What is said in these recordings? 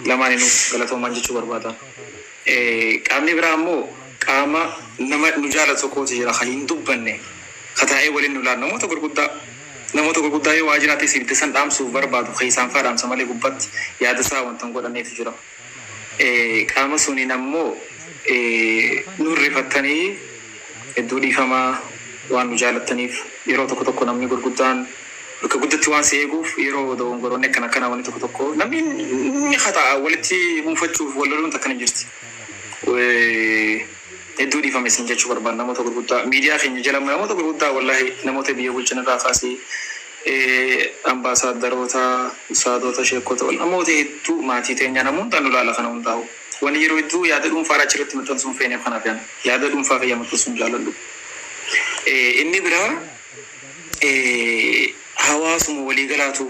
Lamaaninuu galatoomaan jechuu barbaada. Qaamni biraa immoo qaama nama nu jaalatu tokkotu jira kan hin dubbanne ka taa'ee waliin nu laalu namoota gurguddaa namoota gurguddaa yoo waa jiraate ibidda san dhaamsuuf barbaadu keessaan faa dhaamsa malee gubbatti yaada isaa wanta hin godhanneetu jira. Qaama suniin ammoo nu rifattanii hedduu dhiifamaa waan nu jaalattaniif yeroo tokko tokko namni gurguddaan bakka guddatti waan si eeguuf yeroo dogongoroonni akkana akkana wanni tokko tokko namni ni xaxaa walitti muunfachuuf wal loluun takkana jirti. Hedduu dhiifame isin jechuu barbaada namoota gurguddaa miidiyaa keenya jala namoota gurguddaa wallahi namoota biyya bulchan irraa kaasee ambaasaaddaroota, ustaadota, sheekota, namoota hedduu maatii teenya namoota nu laala kana hundaa'u. Wanni yeroo hedduu yaada dhuunfaa achirratti maxxansuun feeneef kanaaf yaada dhuunfaa kiyya maxxansuun jaaladhu. Inni biraa hawaasuma waliigalaatu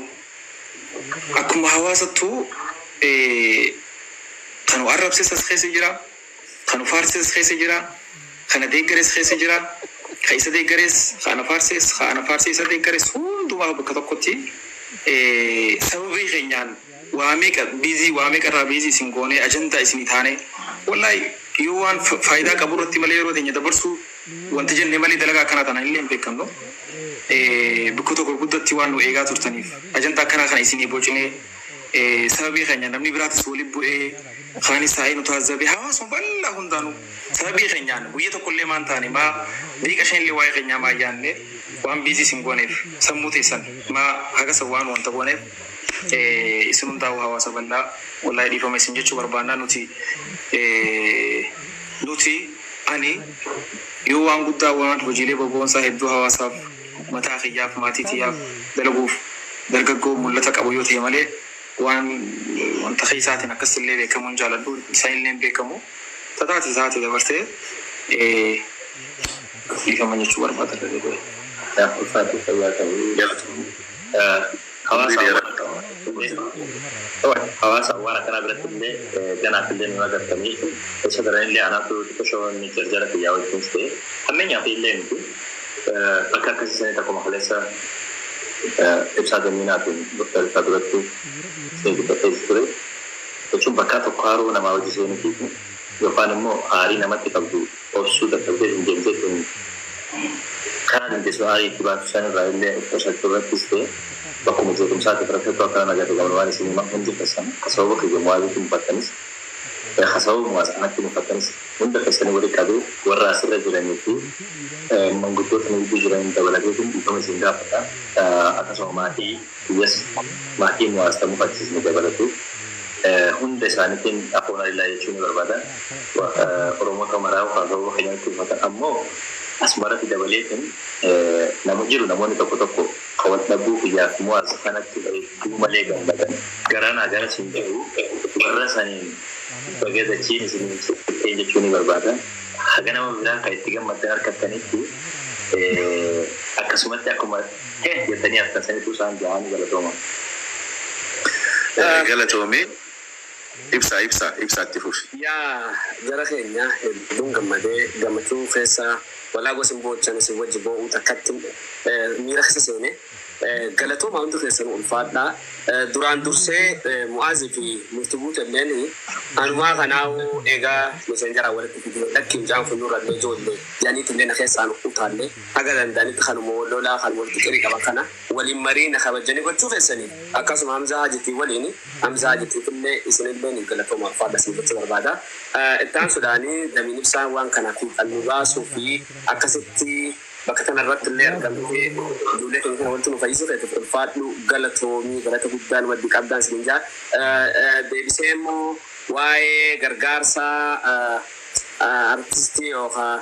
akkuma hawaasattuu kan arrabses as keessa jira, kan faarses keessa jira, kana deeggares keessa jira, ka isa deeggares, ka ana faarses, ka ana faarsee isa deeggares hundumaa bakka tokkotti sababii keenyaan waa meeqa busy waa meeqa irraa busy isin goonee ajandaa isinii taane wallahi yoo waan faayidaa qabu irratti malee yeroo teenya dabarsuu wanti jenne malee dalagaa akkanaa tana illee hin beekamnu. Bakkoota gurguddatti waan nu eegaa turtaniif ajandaa akkanaa kana isinii bocinee sababii keenya namni biraatis waliin bu'ee kaanis taa'ee nu taazzabe hawaasuma bal'aa hundaanuu sababii keenyaan guyya tokkollee maan taane maa daqiiqa shanillee waa'ee keenyaa maa yaanne waan busy isin gooneef sammuu teessan maa hagasa waan wanta gooneef isin hundaa'u hawaasa bal'aa wallahi dhiifama isin jechuu barbaannaa. Nuti ani yoo waan guddaa waan hojiilee boboonsaa hedduu hawaasaaf mataa kiyyaaf maatii kiyyaaf dalaguuf dargaggoo mul'ata qabu yoo ta'e malee waan wanta keessaatiin akkasillee beekamuu hin jaaladhu, isaan illee hin beekamu. Tataate taate dabartee dhiifama jechuu barbaada. Ulfaatu fayyaa ta'uu. Hawaasa waan akkanaa biratti illee ganaaf illee nu agartanii keessa daran illee anaatu xiqqoo shawwanni jarjara kiyyaa wajjin ta'e hammeenyaa fi illee miti bakka akkasii sanii akkuma kaleessa ibsaa damminaatiin Dr. Ibsaa duratti isin dubbatee ture jechuun bakka tokko haroo namaa hojii seenuutiif yookaan immoo aarii namatti qabdu obsuu dadhabdee hin deemtee karaa dandeessu aarii itti baasu san irraa illee of qusachuu irrattis ta'e bakkuma jeequmsaatiif rakkattuu akkana nagarre qabnu waan isin hima hundi keessan ka sababa kiyya Mu'aazitti mufattanis ka sababa Mu'aaz anatti mufattanis hunda keessanii walii qabee warra asirra jiranii fi manguddoota nu gidduu jiran dabalateetiin dhiifama isin gaafata. Akkasuma maatii kiyyas maatii Mu'aaz ta mufachiisne dabalatu hunda isaaniitiin afoon alilaa jechuu ni barbaada. Oromoota maraa kan sababa keenyatti mufatan ammoo asumarratti dabaleetiin nama jiru namoonni tokko tokko ka wal dhabuu kiyyaaf Mu'aaz kanatti hedduu malee gammadan garanaa gara siin jiru warra saniin baga dachiin isin sittee jechuu ni barbaada. Haga nama biraa kan itti gammaddan harkattanitti akkasumatti akkuma jettanii harkan sanitu isaan ja'anii galatooma. Galatoomii ibsaa ibsaa ibsaatti fufi. Yaa jara keenya, hedduun gammadee gammachuu keessa walaa gosa hin boochan isin wajji boo'uu takkatti miira keessa seene. Galatooma hundi keessan ulfaadhaa. Duraan dursee Mu'aazii fi Murti Guutelleen anumaa kanaa'uu egaa messengeraa walitti fidee lakki mucaan kun nurra illee ijoollee jedhaniitu illee na keessaan utaallee haga danda'anitti kanuma wal lolaa kan walitti qirii qaban kana waliin marii na kabajanii gochuu keessanii akkasuma Hamzaa Hajitii waliin Hamzaa Hajitiif illee isinillee ni galatooma ulfaadha isin jechuu barbaada. Ittaan sodaanii damiin ibsaan waan kana fiixan baasuu fi akkasitti bakka kanarratti illee argamtee ijoollee keenya kana walitti nu fayyisuu keetiif ulfaadhu, galatoomii, galata guddaan maddi qabdaan isin jaa. Deebisee immoo waa'ee gargaarsa artistii yookaan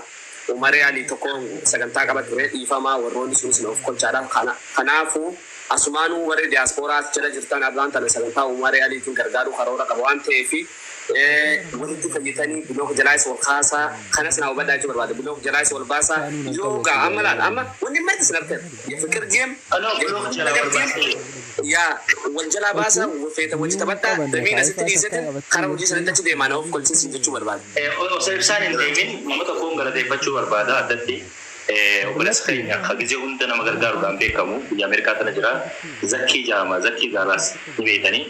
Umaree Alii tokko sagantaa qaba ture, dhiifamaa warroonni sunis of kolchaadhaaf. Kanaafuu asumaanuu warri diyaaspooraa as jala jirtan arraan tana sagantaa Umaree Aliitiin gargaaruu karoora qaba waan ta'eef walitti fayyitanii block jalaas wal kaasaa kanas naa hubadhaa jechuu barbaada. Block jalaas wal baasaa yoo gaa amma laal amma wanni marti sin argate የፍቅር game yaa wal jalaa baasaa feeta wajji taphadhaa damiin asitti dhiisetin karaa hojii sanitti achi deemaa na of kolchiisin jechuu barbaada. Osoo ibsaan hin deemin nama tokkoon galateeffachuu barbaada addatti. Obboleessa keenya akka gizee hunda nama gargaaruudhaan beekamu biyya Ameerikaa tana jira. Zakkii Jaama, Zakkii Gaalaas ni beektanii.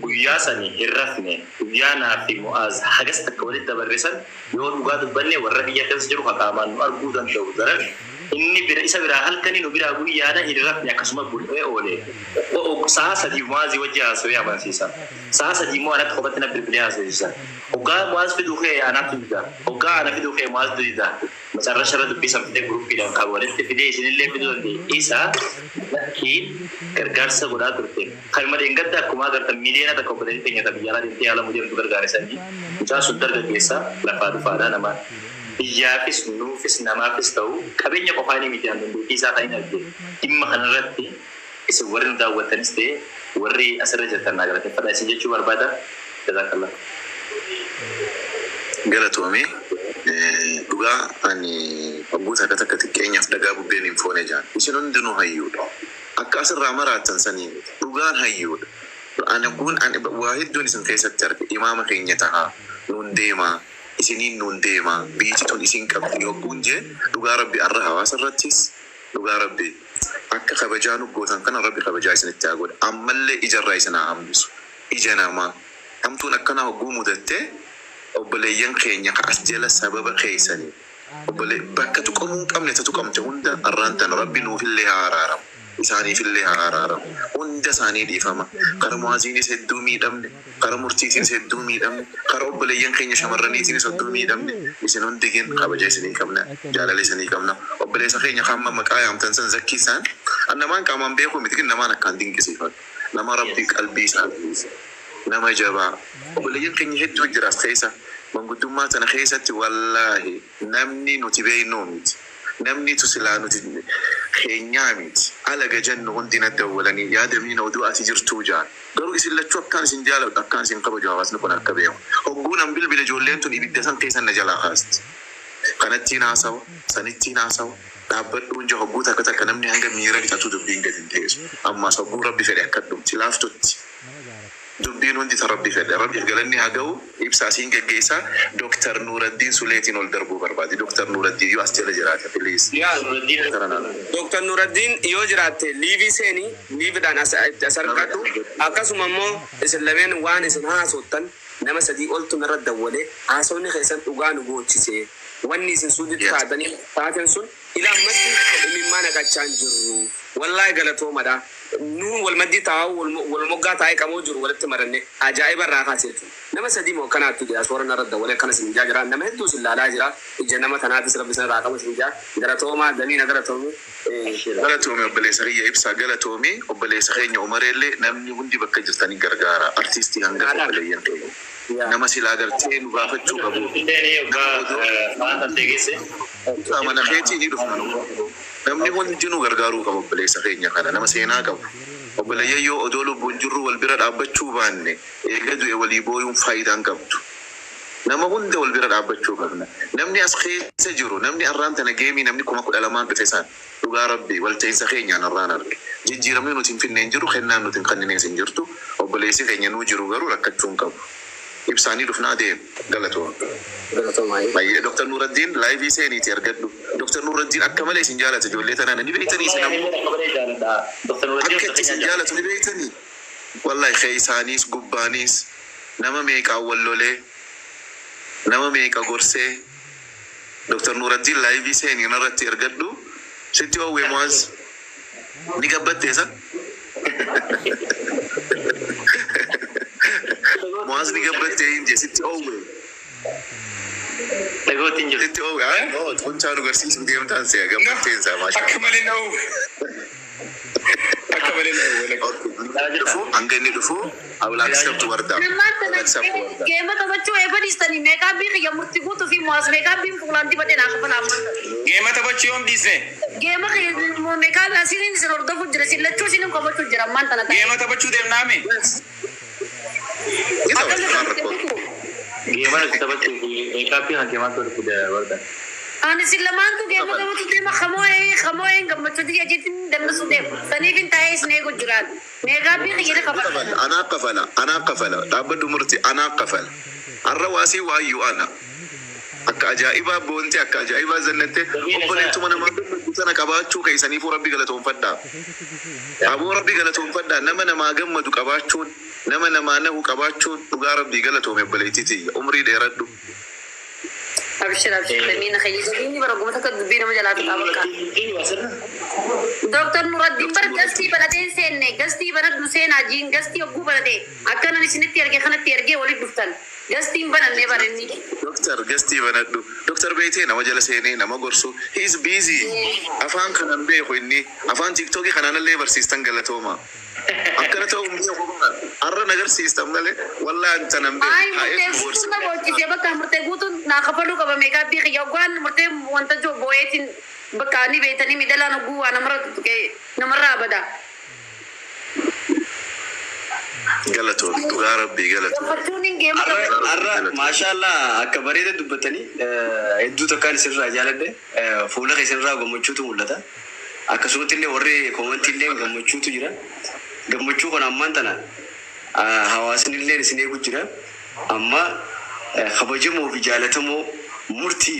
Guyyaa sani hin rafne, guyyaa naa fi Mu'aaz hagas takka walitti dabarre san yoo dhugaa dubbanne, warra biyya keessa jiru qaamaan nu arguu danda'u daran inni bira isa biraa halkanii nu biraa guyyaadha. Hin rafne, akkasuma bul'ee oole. Sa'a 3 Mu'aazii wajji haasawee amansiisa. Sa'a 3 immoo anatti kophatti na bilbilee haasawsiisa. Hoggaa Mu'aaz fiduu kee anaatu dida, hoggaa ana fiduu kee Mu'aaz dida. Macarrasha irra dubbii san fidee groupiidhaan kan walitti fidee isinillee fiduu danda'e. Isa lakkiin gargaarsa godhaa turte. Kan madeengadda akkuma agartan 1 miliyoona obboleettii keenya ta biyya alaa deemtee yaalamuu deemtu gargaarisanii. Mucaan sun dargaggeessa lafaa dhufaadha, nama biyyaafis nuufis namaafis ta'u qabeenya qofaanii miti. An dandeettii isaa kan hin arge dhimma kanarratti isin warri nu daawwattanis ta'e warri asirra jirtan naa galateeffadha isin jechuu barbaada. Jazaakallah. Galatoomii, dhugaa ani waggoota akka takka xiqqeenyaaf dhagaa bubbeen hin foone jaan. Isin hundinuu hayyuudha. Akka asirraa maraattan sanii miti. Dhugaan hayyuudha. Ani kun ani waa hedduun isin keessatti arge. Imaama keenya tahaa nuun deemaa, isiniin nuun deemaa, biyyi tun isin qabdi yogguun jee, dhugaa rabbi arra hawaasa irrattis, dhugaa rabbi akka kabajaa nu gootan kana rabbi kabajaa isinitti haa godha. Ammallee ijarraa isin haa hambisu. Ija namaa hamtuun akkanaa hogguu mudattee, obboleeyyan keenya ka as jala sababa keessanii obbole bakka tuqamuu hin qabne ta tuqamte hunda arraan tana rabbi nuufillee haa araaramu, isaaniifillee haa araaramu, hunda isaanii dhiifama. Kara Mu'aaziinis hedduu miidhamne, kara Murtiitiinis hedduu miidhamne, kara obboleeyyan keenya shamarraniitiinis hedduu miidhamne. Isin hundi gin kabaja isinii qabna, jaalala isinii qabna. Obboleessa keenya hamma maqaa yaamtan san zakkiisaan an namaan qaamaan beekuu miti, gin namaan akkaan dinqisiifadhu, nama rabbi qalbii isaa nama jabaa. Obboleeyyan keenya hedduu jira as keessa manguddummaa tana keessatti. Wallaahi namni nuti beeknuu miti, namni tu silaa nuti keenyaa miti, alaga jennu hundi na dawwalanii yaadamiina oduu ati jirtuu jaan. Garuu isin lachuu akkaan isin jaaladhu, akkaan isin kabaju hawaasni kun akka beeku. Hogguu nan bilbile ijoolleen tun ibidda san keessan na jalaa kaasti. Kanattiin haasawa, sanittiin haasawa, dhaabbadhuun jaa. Hogguu takka takka namni hanga miira fixatu dubbiin gadi hin teessu. Ammaas hogguu rabbi fedhe akka dhumti laaftutti. Dubbiin hundi ta rabbi fedhe. Rabbiif galanni haa ga'u. Ibsaa siin geggeessaa. Dooktar Nuuraddiin Suleetiin ol darbuu barbaade. Dooktar Nuuraddiin yoo as jala jiraate, please. Yaa. Doktara nana. Dooktar Nuuraddiin yoo jiraatte live seenii livedhaan as argadhu. Akkasuma immoo isin lameen waan isin haasottan nama sadii oltu narra dawwalee haasofni keessan dhugaa nu goochise. Wanni isin suuditti taatanii taaten sun ila ammatti imimmaa naqachaa hin jirru. Wallaahi galatoomadha. Nuun wal maddii taa'u, wal moggaa taa'ee qamoo jiru walitti maranne ajaa'iba irraa kaase jechuudha. Nama sadii moo akkanaatti diyaaspoora narra dawwalee akkana isin jaa jira. Nama hedduu isin laalaa jira. Ija nama tanaatis rabbi isin irraa qabu isin jaa. Galatoomaa damiina galatoomi. Galatoomi obboleessa kiyya Ibsaa, galatoomi obboleessa keenya Umareellee. Namni hundi bakka jirtanii gargaara artiistii hangafa obboleeyyan keenya, nama silaa gartee nu gaafachuu qabu, nama odoo ibsaa mana keetii ni dhufna. Nu namni hundinuu gargaaruu qaba obboleessa keenya kana, nama seenaa qabu. Obboleeyyan, yoo odoo lubbuun jirru wal bira dhaabbachuu baanne, eega du'e walii booyuun faayidaa hin qabdu. Nama hunda wal bira dhaabbachuu qabna. Namni as keessa jiru, namni arraan tana game namni 12,000 dhufe san, dhugaa rabbi walta'iinsa keenyaan arraan arge. Jijjiiramni nuti hin finne hin jiru, kennaan nuti hin kenninees hin jirtu. Obboleessi keenya nuu jiru garuu rakkachuu hin qabu. Ibsaanii dhufnaa deemu. Galatooma. Galatoomaa. Baay'ee Dr. Nuraddiin live seeniiti argadhu. Dr. Nuraddiin akka malee isin jaalata. Ijoollee tanaan ni beektanii isin ammoo akka itti isin jaalatu ni beektanii. Wallahi keessaaniis gubbaaniis nama meeqaan wal lolee, nama meeqa gorsee. Dr. Nuraddiin live seenii irratti ergadhu. Sitti oowwee Mu'aaz ni gabbattee san. Mu'aaz ni gabbattee hin jee, sitti oowwee. Dhagootti hin jiru. Sitti oowwee. Oh, tonchaa nu garsiisuu deemtaan si'a gabbatteen isaa maashaa. Akka malee na oowwe. Akka malee na oowwe. Dhufu hanga inni dhufu, I will accept Warda. I will accept Warda. Game taphachuu eeba dhiistanii makeup kiyya murtii guutuu fi Mu'aaz makeupiin fuulaan dibatee naa kafala ammaa. Game taphachuu yoom dhiisne? Game kiyya makeup asiin isin hordofu jira, isin lachuu isin qabachuu jira ammaan tana ta'e. Game taphachuu deemnaami? Ni taphata, maal rakkoo? Game nuti taphachuu fi makeup kan keemaan tolu fide Warda. Ani isin lamaantu game taphachuu deema, kamoo'ee kamoo'ee gammachuu xiyya jeetiin dammsuu deema. Saniif hin taa'ee isin eegu jiraan. Makeup kiyya ni Kafala, kafala. anaa kafala, anaa kafala. Dhaabbadhu murti, anaa kafala. Har'a waasii waayyuu ana. Akka ajaa'ibaa boonte, akka ajaa'ibaa zannatte. Obboleettuma namaa gammadu sana qabaachuu keessaniifuu Rabbi galatoonfadhaa. Aboo, Rabbi galatoonfadhaa. Nama namaa gammadu qabaachuun, nama namaa nahu qabaachuun, dhugaa Rabbii galatoome. Obboleettii tiyya, umrii dheeradhu. Abshir, abshir, damiina kayyi inni bara gumata akka dubbii nama jalaa fixaa bakka. Dooktar Nuraddiin bar gastii banatee hin seenne. Gastii banadhu seenaa jiin. Gastii hogguu banate akkanan isinitti erge kanatti ergee walitti dhuftan. Gastiin banannee barenni. Doktar, gastii banadhu. Doktar beetee nama jala seenee nama gorsu. He is busy. Afaan kanan beeku inni. Afaan TikTokii kanaan barsiistan, galatooma. Akkana ta'uu hin beeku bara. Har'a na agarsiistan malee wallaahi tanan beeku. Ay, Taa'ee murtee nu gorsa. guutuun na boochisee bakka murtee guutuun naa kafaluu qaba meekaappii kiyya hoggaan murtee wanta joo boo'eetiin bakka ni beetanii miidhalaan hogguu waa namarra tuttuqee namarraa bada. Galatoon, dhugaa Rabbii galatoon. Gammachuun hin geema. Har'a maashaallah, akka bareeda dubbatanii, hedduu takkaan isinirraa jaaladhe. Fuula keessanirraa gammachuutu mul'ata. Akkasumatti illee warri koomantii illee gammachuutu jira. Gammachuu kana ammaan tana hawaasni illee isin eegu jira. Amma kabajamoo fi jaalatamoo murtii.